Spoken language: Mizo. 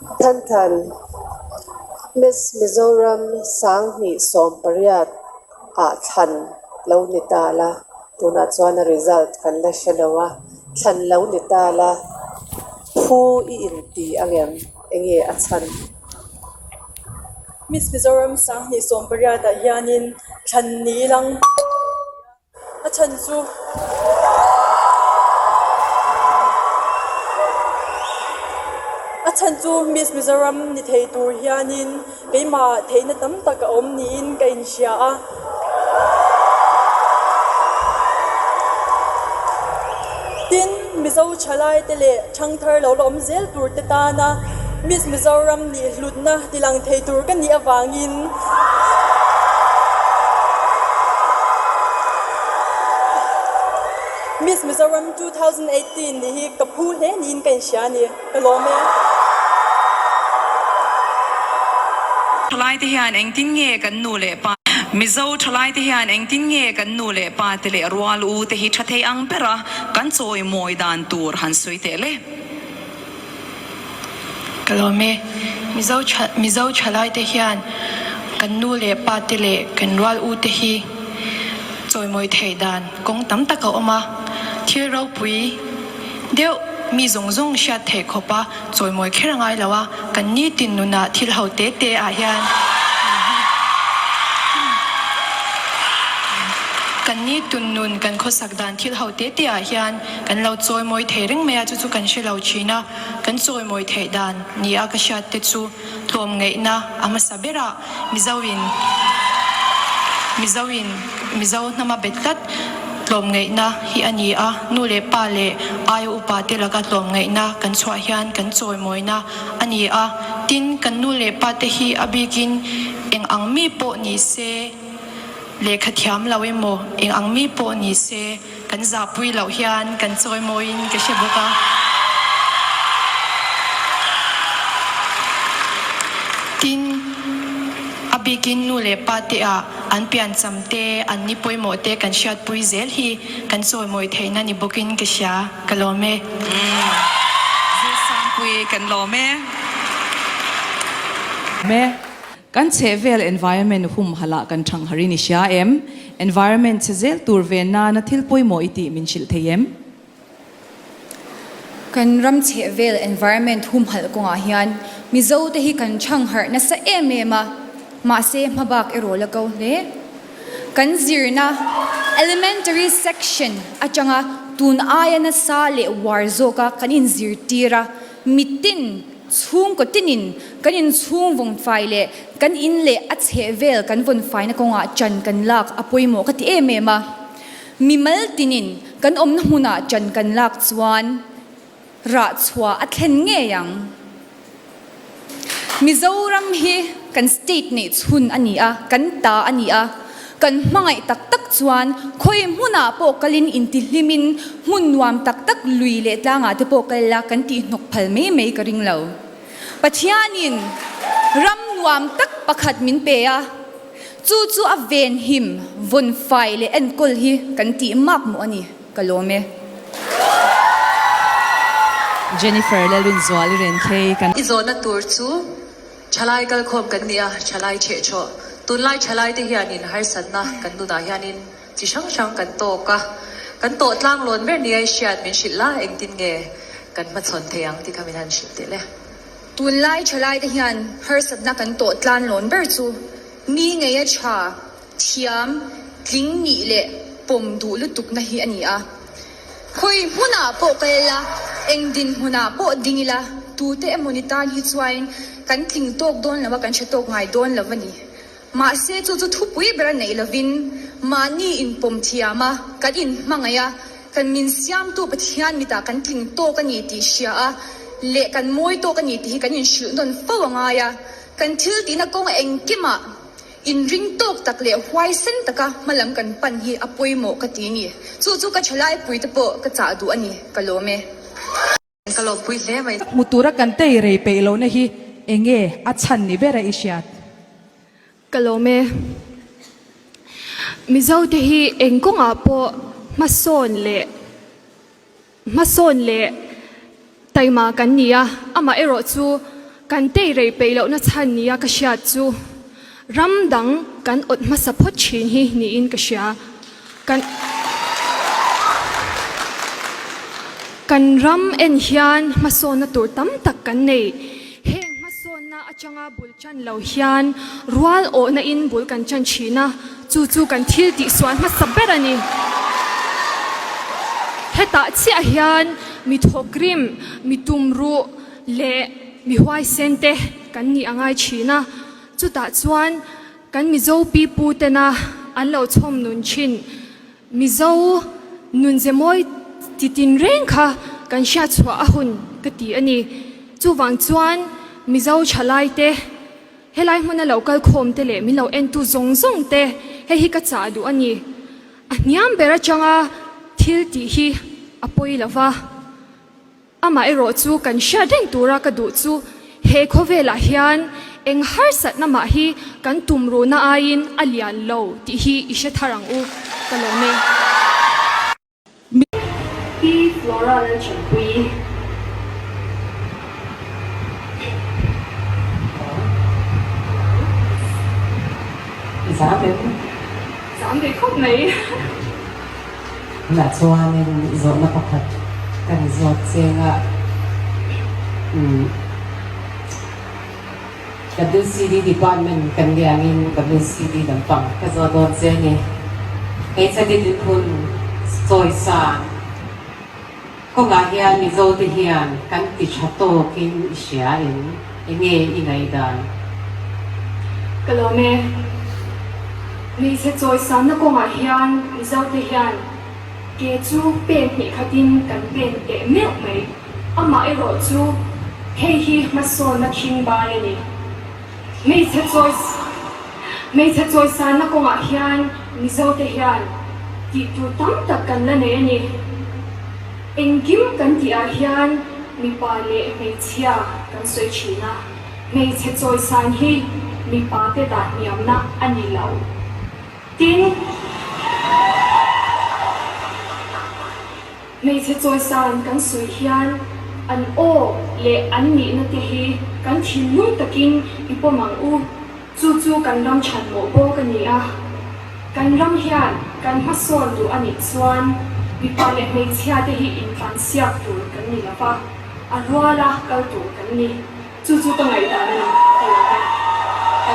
Thanthan, Miss Mizoram 2018 ah thlan lo ni ta la, tunah chuan a result kan la hre lo a, thlan lo ni ta la, phu i inti angem? Enge a chhan? Miss Mizoram 2018 ah hianin thlan ni lang a chhan chu a chhan chu Miss Mizoram ni thei tur hianin keimah theihna tam tak a awm niin ka inhria a. Tin, Mizo thalai te leh thangthar lo la awm zel tur te tana Miss Mizoram nih hlutna ti lang thei tur ka nih avangin Miss Mizoram 2018 nih hi ka phu hle niin ka inhria a ni. Ka lawm e. Thalai te hian engtin nge kan nu leh pa Mizo thalai te hian engtin nge kan nu leh pa te leh rual u te hi tha thei ang bera kan chawimawi dan tur han sawi teh le. Ka lawm e. Mizo tha Mizo thalai te hian kan nu leh pa te leh kan rual u te hi chawimawi theih dan kawng tam tak a awm a, thil ropui deuh mi zawng zawng hriat theih khawp a chawimawi kher a ngai lo a, kan nitin nunah thil ho te te ah hian kan nitun nun kan khawsak dan thil ho te te ah hian kan lo chawimawi thei reng mai a, chu chu kan hre lo thin a, kan chawimawi theih dan ni a ka hriat te chu tlawmngaihna a hmasa ber ah Mizo in Mizo in Mizo hnama bet tlat tlawmngaihna hi a ni a, nu leh pa leh aia upa te laka tlawmngaihna kan chhuah hian kan chawimawina a ni a, tin kan nu leh pa te hi a bikin eng ang mi pawh ni se lehkha thiam lo emaw eng ang mi pawh ni se Kan zahpui loh hian kan chawimawiin ka hre bawk a. Tin, a bikin nu leh pa te ah an piancham te, an ni pawimawh te kan hriatpui zel hi kan chawimawi theihna ni bawkin ka hria. Ka lawm e. Zir kan lawm e. Me. Kan chhehvel environment humhalh ah kan thang harin i hria em? Environment chhe zel tur ve nana thil pawimawh i tih min hrilh thei em? Kan ram chhehvel environment humhalh kawngah hian Mizo te hi kan thang harh nasa em em a, mahse hmabak erawh la ko hle. Kan zirna elementary section atanga tun aia nasa leh uar zawka kan inzirtir a, mitin Chhungkaw tinin kan inchhung vawnfai leh kan in leh a chheh vel kan vawnfaina kawngah ṭan kan lak a pawimawh ka ti em em a. Mimal tinin kan awmna hmunah ṭan kan lak chuan rah chhuah a thlen ngei ang. Mizoram hi kan state neih chhun a ni a, kan ta a ni a. Kan hmangaih tak tak chuan khawi hmunah pawh kalin intihlimin hmun nuam tak tak lui leh tlangah te pawh kal ila kan tihhnawk phal mai mai ka ring lo. Pathianin ram nuam tak pakhat min pe a, chu chu a venhim, vawnfai leh enkawl hi kan tih mak mawh a ni, ka lawm e. Jennifer Lalrinzuali Renkhei kan. I zawhna tur chu Thalai kalkhawm kan ni a, thalai chheh chhawh. Tunlai thalai te hianin harsatna kan nunah hianin chi hrang hrang kan tawk a, kan tawh tlanglawn ber nia i hriat min hrilh la, engtin nge kan hmachhawn thei ang tih kha min han hrilh teh le. Tunlai thalai te hian harsatna kan tawh tlanlawn ber chu mi ngeia tha, thiam, tling nih leh pawm duh lutukna hi a ni a. Khawi hmunah pawh kal ila, eng dinhmunah pawh ding ila, tute emaw ni tan hi chuain kan tling tawk dawn lo a, kan hre tawk ngai dawn lo a ni. Mahse chu chu thupui bera neih lovin mahni inpawm thiam a, kan inhmangaih a, kan min siamtu Pathian mitah kan tling tawk a ni tih hria a leh kan mawi tawk a ni tih hi kan inhrilh nawn fo a ngai a, kan thil tihna kawng engkimah Inring tawk tak leh huaisen taka hmalam kan pan hi a pawimawh ka ti ni. Chu chu ka thalaipui te pawh ka chah duh a ni, ka lawm e. Ka lawmpui hle mai. Hmu tura kan tei rei peih lohna hi enge a chhan ni ber a i hriat? Ka lawm e. Mizo te hi eng kawngah pawh hmasawn leh. Hmasawn leh taima kan ni a, amaherawh chu Kan tei rei peih lohna chhan nia ka hriat chu ram dang kan awt hmasa phawt thin hi niin ka hria. Kan Kan ram en hian hmasawnna tur tam tak kan nei. Heng hmasawnna atanga bul tan lo hian rual awhna in bul kan tan thin a, chu chu kan thil tihsual hmasa ber a ni. Hetah chiah hian mi thawkrim, mi tumruh leh mi huaisen te kan nih a ngai thin a, chutah chuan kan Mizo pipu tena an lo chhawm nun thin Mizo nunze mawi ti tinreng kha kan hriatchhuah a hun ka ti a ni. Chuvang chuan Mizo thalai te, helai hmuna lo kal khawm te leh min lo entu zawng zawng te hei hi ka chah duh a ni. A hniam ber atanga thil tih hi a pawi lo va. Amah erawh chu kan hriat reng tura ka duh chu he khawvelah hian eng harsatna mah hi kan tumruhna aiin a lian lo tih hi i hre thar ang u, ka lawm e. Pi Flora Lalchanpuii. I zam em? Zam ve khawp mai. Tunah chuanin zawhna pakhat kan zawt cheng a, umm WCD department kan nih angin WCD lampang ka zawt dawn che a ni. Hmeichhe didin hun sawi san kawngah hian Mizo te hian kan ti tha tawkin i hria em? Enge i ngaihdan? Ka lawm e. Hmeichhe chawisanna kawngah hian Mizote hian ke chu pen hnih khatin kan pen teh meuh mai. Amah erawh chu hei hi hmasawnna khing bai a ni. Hmeichhe chawi hmeichhe chawisanna kawngah hian Mizote hian tih tur tam tak kan la nei a ni. Engkim kan tih ah hian mipa leh hmeichhia kan sawi thin a, hmeichhe chawisan hi mipa te dah hniamna a ni lo. Tin, hmeichhe chawisan kan sawi hian an aw leh an nihna te hi kan thinlung takin i pawm ang u. Chu chu kan ram chhanmawh bawk a ni a, kan ram hian kan hmasawn duh a nih chuan mipa leh hmeichhia te hi intlansiak tur kan ni lo va, a ruala kal tur kan ni. Chu chu ka ngaihdan a ni, ka lawm e.